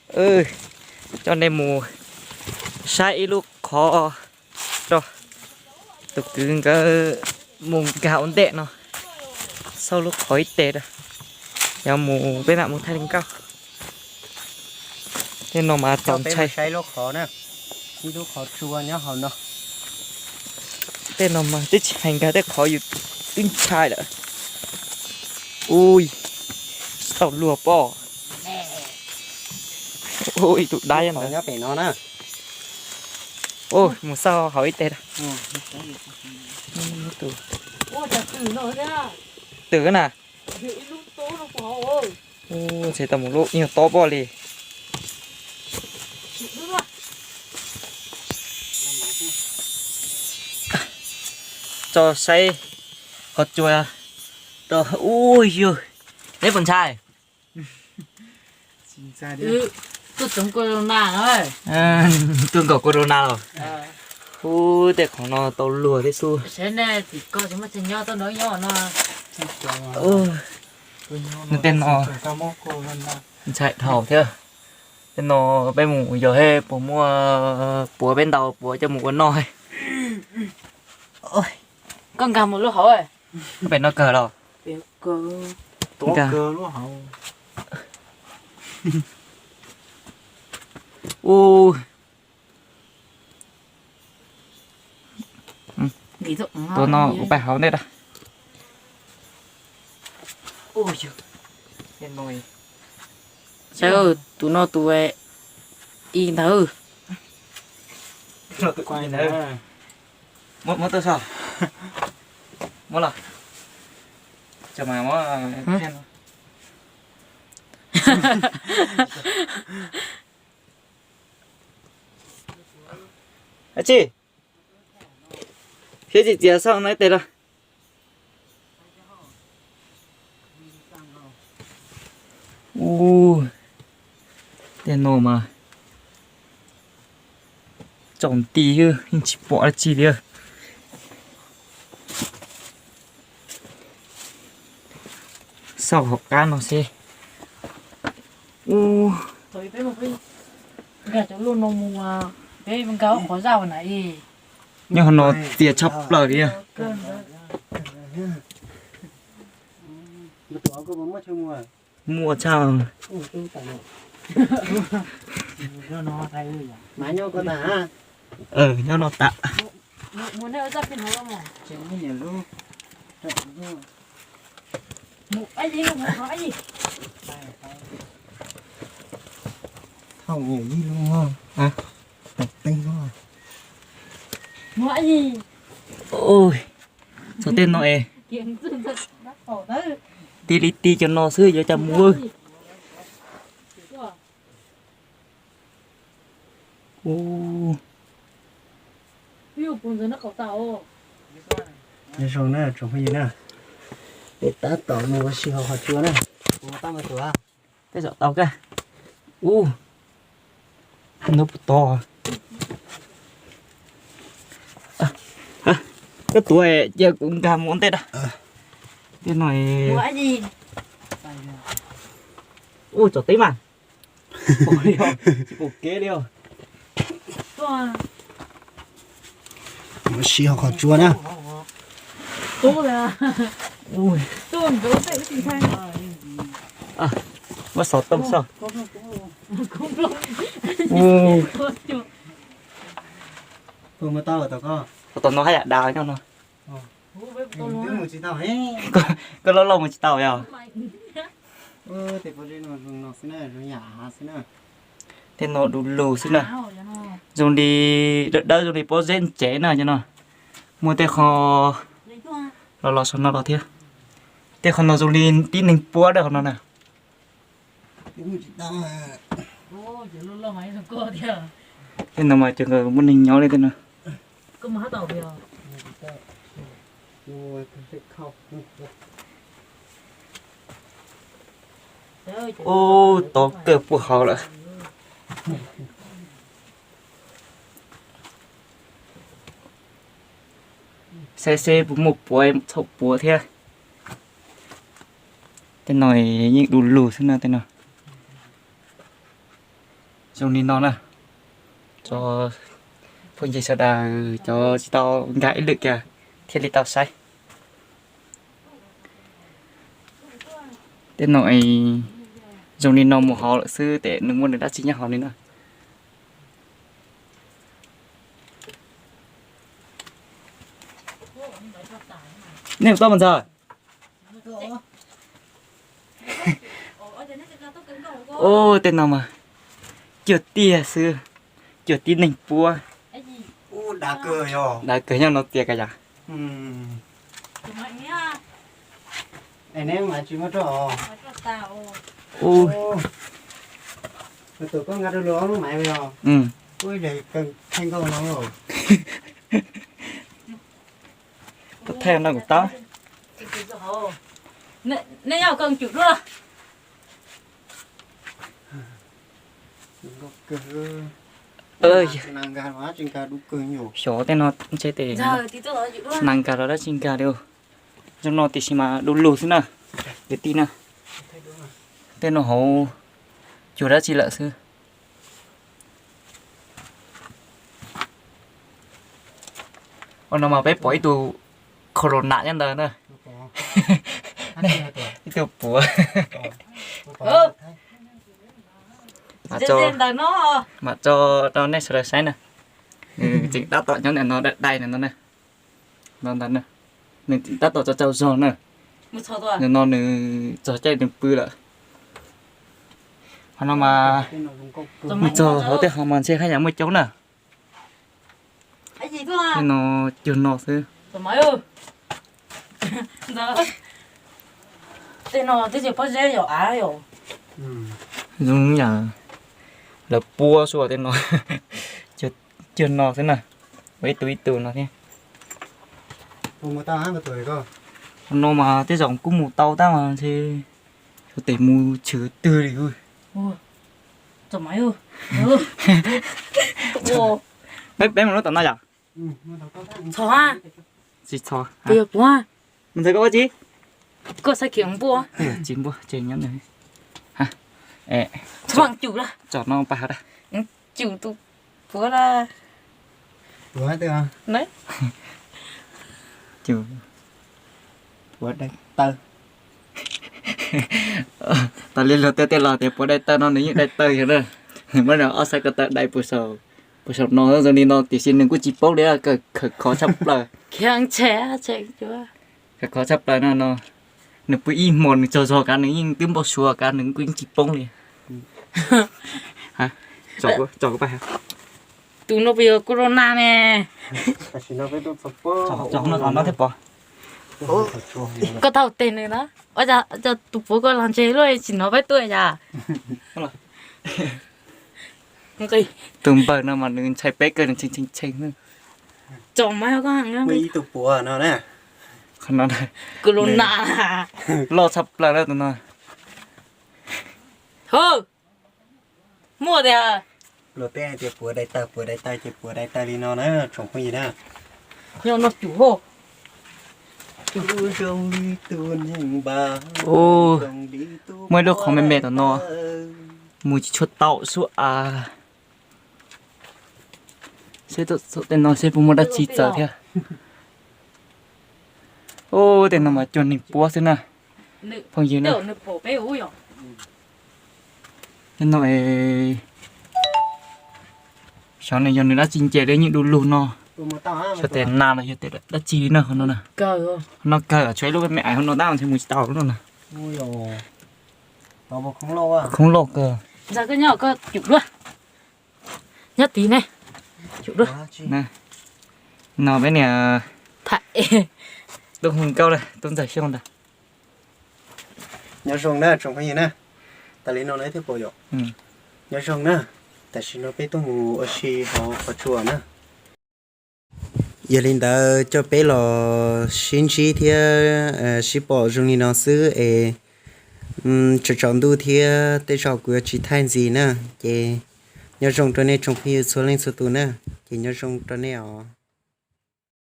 Coj nej mus saib ib lub qhov rau tus kwv nkawd mus nkag ua ntej no, xauj lub qhov ib teg rau, yog mus peb mam mus thaij li nkauj. Tej no mas txaus ntshai. Saib lub qhov na, ib lub qhov tsua nyob hauv no. Tej no mas twb tsis hais nkag tej qhov yus twb ntshai lawm. Ui, tsis tau luag pob. Ui, tus dab nyob pem no na. Mus xauj hauv ib teg. Twm na. Ntshe tau mus lub ib nyuag tob pob li. Tso saib qhov tsua rau. Ui yug, neb puas ntshai? Tuaj nkaum corona los? Ub, tej qhov no tau luag thiab xwb. Tej no ntshai dhau thiab. Tej no peb mus yog he puas muaj puav peb ntaus puav coj mus ua noj. Koj nkag mus lub hauv. Pem no kawg los? Ua, tus no kuv pais hauv ntej da. Saib, tus no tus i ntawd. Muab tuaj so. Muab los. Ab tsi, thiab tsis txiav xauj no ib teg los. Ub, tej no mas tsaus nti xwb yeej tsis pom dab tsi li. Xauj hauv qab no seb. Ub, nyob hauv no txias tshaj plaws li. Muaj tshaj. Nyob no tas. Thaum ib lub, thaum tej no. Txog tej no es tig li tig cov no xwb yuav cas mus. Nyob zoo na tsoom phooj ywg na, peb tab tom mus ua si hauv qhov tsua na. Ua tau mas tuav. Tej zaum tau kawg. Ub, hnub puas to. Koj tuav cia kuv nkag mus ua ntej da. Tej no. Ub, tsom teb mas. Tsis pom kev li os. Ua si hauv qhov tsua na. Muab xov tooj xauj. Tom no haj yam dav nyob no. Koj loj loj mus tsis tau yog. Tej no du lug xwb na. Zoo li dawb dawb zoo li pob zeb ntsev na cov no. Muaj tej qho los los saum no los thiab. Tej qho no zoo li tib neeg puab dawb qhov no na. Tej no mas ces nkawd muaj neeg nyob li tej no. Ub, tov kawg puag hauv lawm. Saib seb puas muaj puav txhaum puav thiab. Tej no yeej du lug xwb na tej no. Zoo li no na, tso phooj ywg sawv daws cov tsis tau nkag ib lwm kiag thiaj li tau saib. Tej no zoo li no mus hauv lawm xwb tes nws muaj nws dab tsi nyob hauv li na. Nej mus tau mas ntxawg. Ub, tej no mas cuag tiag xwb, cuag tib neeg puab. Dav kawg nyob no tiag ka yam. Thaij no kuv tab. Nej nyob koj cwm dua. Xyov tej no ntshe tes nas nkag los dab tsi nkag li. Zoo no tiam sis mas du lug xwb na, kwv tij na. Tej no hauv cuag dab tsi lawm xwb. Ua no mas peb pom ib tug corona nyob ntawd na. Ib tug puav. Mam tso rau nej sawv daws saib na. Nws tseem tab tom nyob ntawm no dai ntawm no na. No ntawd na, nws tab tom tso tsau zog na. Nim no nws txog caij nws pw lawm. Qhov no mas nws txog hauv tej ho mas ntshe haj yam muaj coob na. Tej no cuag no xwb. Tej no twb tsis pob zeb yom, av yom. Zoo yam lawv puab xwb tej no. Cuag no xwb na, ua ib tug ib tug no thiab. Qhov no mas tej zaum kuj mus tau tab mas ntshe yuav tes mus tshwm twg li. Peb mus lub tom no yom? Tsis txhob. Mus ntxawg koj ua tsi? Koj saib kiag npua. Tsis npua ces nyob nws. Tsom no pab hav da. Cus tus puav da. Puav dai taw. Tas li luag tej tej los tias puav dai taw no nws yeej dai taw yog na. Nws muab ob sab ko taw dai puag saum no zoo li no tiam sis nws kuj tsis poob li, khawm khov tshaj plaws. Khawm khov tshaj plaws no no. Nws pw ib hmos nws tsaug zog kav nws yeej twb npau suav kav nws kuj yeej tsis poob li. Tus no puas yog corona ne? Tso no thiab pov. Koj tau tes nws na. Ua cas tus puav koj los ntseg luaj tsis hnov peb tuaj yam. Tus npawg no mas nws ntshai peb kawg nws tshee tshee tshee. Tso mas ib tug puav no na. Corona loj tshaj plaws na tus no. Muaj tias luag tej hais tias puav dai taw, puav dai taw ces puav dai taw li no na tsoom phooj ywg na. Nyob no cus hos. Muaj ib lub qhov me me tom no, mus tsis tshua tau xwb as. Seb tej no seb puas muaj dab tsi txawv thiab. Ub, tej no mas cuag neeg puab xwb na, phooj ywg na. Tej no xyov nws yog nws dab tsi nce li yeej du lug no. Xyov tes nas los yog tes dab tsi li na qhov no na. Qhov no kawg tshuav ib lub me me ais hauv no tab ntshe mus tsis tau lub no na. Khoob loj kawg. Nyob tid ne. No peb niam tub hu nkauj na, tub ntxawg Xyooj ntag. Nyob zoo na tsoom phooj ywg na, tas li no na thiab pom yom. Nyob zoo na, tam sim no peb tuaj mus ua si hauv qhov tsua na. Yog li ntawd coj peb los sib ntsib thiab sib pom zoo li no xwb es tsaus ntuj thiab tej zaum kuv yuav tsis thaij ntxiv na, ces nyob zoo rau nej tsoom phooj ywg txhua leej txhua tus na, ces nyob zoo rau nej os.